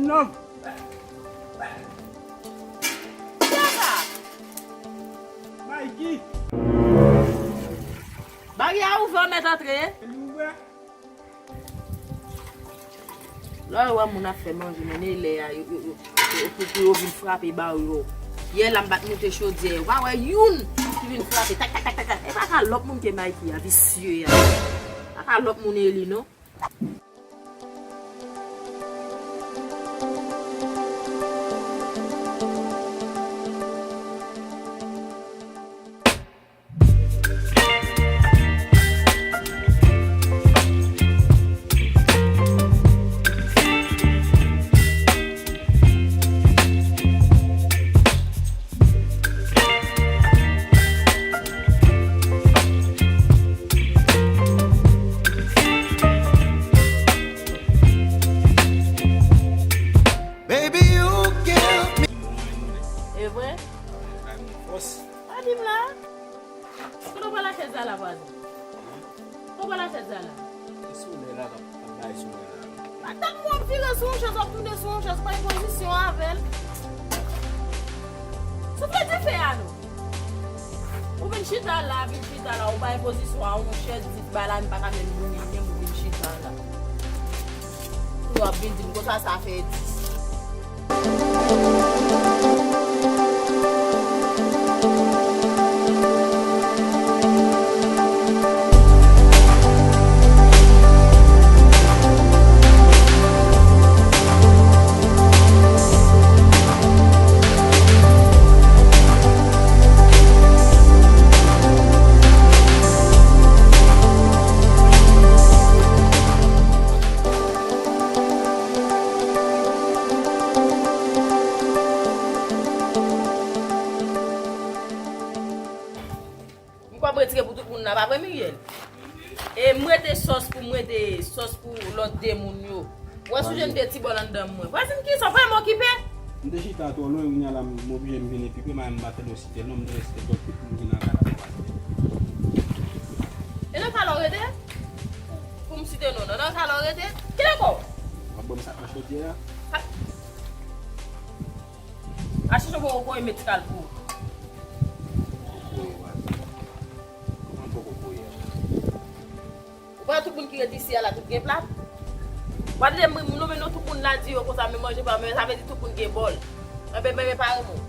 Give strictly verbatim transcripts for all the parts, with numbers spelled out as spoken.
Non. Kiyès sa? Mikey. Baryè a ouvè, w mèt antre. Li ouvè. Lè w wè moun ap fè manje, men e lè a, yo, yo, yo, yo, pou, pou yo vin frape ba w yo. Yè la m pa t moute chodyè, w pa wè youn ki vin frape, tak, tak, tak, tak, tak. E pa ka lòt moun ke Mikey a, visye a. Pa ka lòt moun e li, non. Baby, you give me. E vre? Fòs. Pa di m la. Kote w pral achte sa la, vwazen? Kote w pral achte sa la? E solèy la k ap, k ap bay sou mwen la. Atann mwen ap vire sou yon chèz, w ap tounen sou yon chèz, pran pozisyon avè l. Soufle dife a non. Ou vin chita la, vin chita la, ou bay pozisyon a yon chèz, di bagay la, m pa ka menm boule, menm ou vin chita la. Ou ap vin di m konsa, sa fè dis. M kwè m retire pou tout moun nan, pa vre, Miguel? E m rete sòs pou, m rete sòs pou lòt de moun yo. Ou wè si w jwenn de ti bòl anndan mwen. Vwazin, kisa w vrèman okipe? M te chita twò lwen, kounye a la m oblije m vini pi pre, m pa t tande w site non, m te resite twòp tout moun ki nan kay la pou pase. E nan kay la w rete? Pou m site non, nan, nan kay la w rete? Kilè kò w? W ap ban m sa k nan chodyè a? Sa Achte yon poko kouri met kal pou ou. Poko kouri, vwazin. Kòman poko kouri a? Ou pa wè tout moun ki ret isi a la, tout gen plat? Ou pa tande m, m nonmen non tout moun la di yo konsa, men manje pa, men sa vle di tout moun gen bòl. Enben, men, men pa renmen w.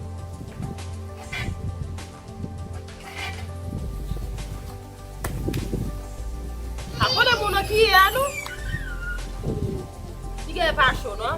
Abone moun nan ki ye a nou. Ti gen pa cho non.